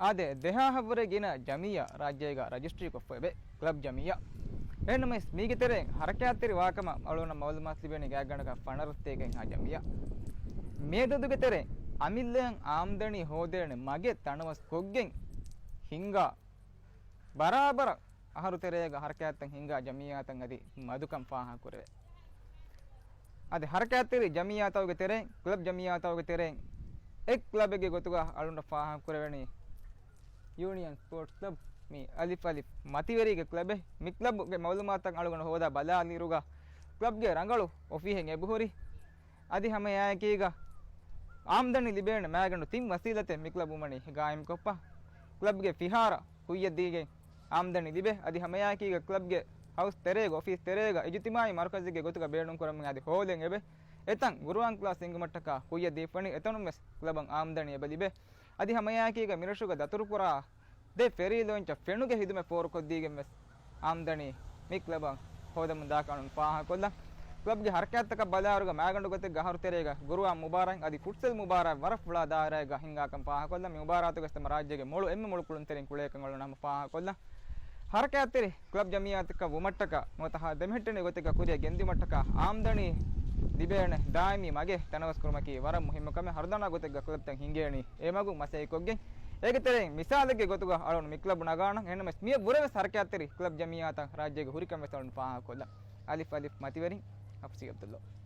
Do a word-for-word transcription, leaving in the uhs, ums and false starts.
އާދެ، ދެހާހަށްވުރެ ގިނަ ޖަމިއްޔާ ރާއްޖޭގަ ރަޖިސްޓްރީކޮށްފައިވޭ ކްލަބް ޖަމިއްޔާ. އެހެންނަމަވެސް، މީގެ ތެރެއިން ހަރަކާތްތެރި ވާކަމަށް އަޅުގަނޑަށް މައުލޫމާތު ލިބޭނީ ގާތްގަނޑަކަށް ފަނަރަ ސަތޭކައެއްހާ ޖަމިއްޔާ. މިއަދަދުގެ ތެރެއިން އަމިއްލައަށް އާމްދަނީ ހޯދޭނެ މަގެއް ތަނަވަސް ކޮށްގެން ހިންގާ، ބަރާބަރަށް އަހަރު ތެރޭގަ ހަރަކާތްތައް ހިންގާ ޖަމިއްޔާތައް އަދި މަދުކަން ފާހަގަކުރެވޭ. އަދި ހަރަކާތްތެރި ޖަމިއްޔާތަކުގެ ތެރެއިން، ކްލަބް ޖަމިއްޔާތަކުގެ ތެރެއިން އެއް ކްލަބެއްގެ ގޮތުގަ އަޅުގަނޑަށް ފާހަގަކުރެވެނީ ޔޫނިއަން ސްޕޯޓްސް ކްލަބް، މި އަލިފް އަލިފް މަތިވެރީގެ ކްލަބެއް. މި ކްލަބުގެ މައުލޫމާތަށް އަޅުގަނޑު ހޯދާ ބަލާލިއިރުގަ، ކްލަބްގެ ރަނގަޅު އޮފީހެއް އެބަހުރި. އަދި ހަމައެއާއެކީގަ އާމްދަނީ ލިބޭނެ މާގަނޑު ތިން ވަސީލަތެއް މި ކްލަބު ވުމަނީ ގާއިމްކޮށްފަ. ކްލަބްގެ ފިހާރަ ކުއްޔަށް ދީގެން އާމްދަނީ ލިބޭ. އަދި ހަމައެއާއެކީގަ ކްލަބްގެ ހައުސް ތެރޭގަ، އޮފީސް ތެރޭގަ އިޖުތިމާއީ މަރުކަޒެއްގެ ގޮތުގަ ބޭނުންކުރަމުން އަދި ހޯލެން އެބަ އެތަން ގުރުއާން ކްލާސް ހިންގުމަށްޓަކާ ކުއްޔަށް ދީފަނީ އެތަނުން ވެސް ކްލަބަށް އާމްދަނީ އެބަ ލިބޭ. އަދި ހަމައެއާއެކީގަ މިރަށުގަ ދަތުރުކުރާ ދެ ފެރީ ލޯންޗަށް ފެނުގެ ހިދުމަތް ފޯރުކޮށްދީގެން ވެސް އާމްދަނީ މި ކްލަބަށް ހޯދަމުން ދާކަން ފާހަގަކޮށްލަން. ކްލަބްގެ ހަރަކާތްތަކަށް ބަލާއިރުގަ މާގަނޑު ގޮތެއްގަ އަހަރު ތެރޭގަ ގުރުއާން މުބާރާތް އަދި ފުޓްސަލް މުބާރާތް ވަރަށް ފުޅާ ދާއިރާއެއްގަ ހިންގާކަން ފާހަގަކޮށްލަން. މި މުބާރާތުގައި ހަމަ ރާއްޖޭގެ މޮޅު އެންމެ މޮޅު ކުޅުންތެރިން ކުޅޭކަން އަޅުގަނޑު ހަމަ ފާހަގަކޮށްލަން. ހަރަކާތްތެރި ކްލަބް ޖަމިއްޔާތަކަށް ވުމަށްޓަކާ ނުވަތަ ހަ ދެމެހެއްޓެނި ގޮތެއްގަ ކުރިއަށް ގެންދިއުމަށްޓަކާ އާމްދަނީ ލިބޭނެ ދާއިމީ މަގެއް ތަނަވަސްކުރުމަކީ ވަރަށް މުހިއްމު ކަމެއް. ހަރުދަނާ ގޮތެއްގަ ކްލަބްތައް ހިންގޭނީ އެ މަގު މަސައްކަތްކޮށްގެން. އޭގެ ތެރެއިން މިސާލެއްގެ ގޮތުގަ އަޅުގަނޑު މި ކްލަބު ނަގާނަން. އެހެންނަމަވެސް މިއަށްވުރެވެސް ހަރަކާތްތެރި ކްލަބް ޖަމިއްޔާތައް ރާއްޖޭގަ ހުރިކަން ވެސް އަޅުގަނޑު ފާހަގަކޮށްލަން. އަލިފް އަލިފް މަތިވެރިން ހަފްސީ ޢަބްދުﷲ.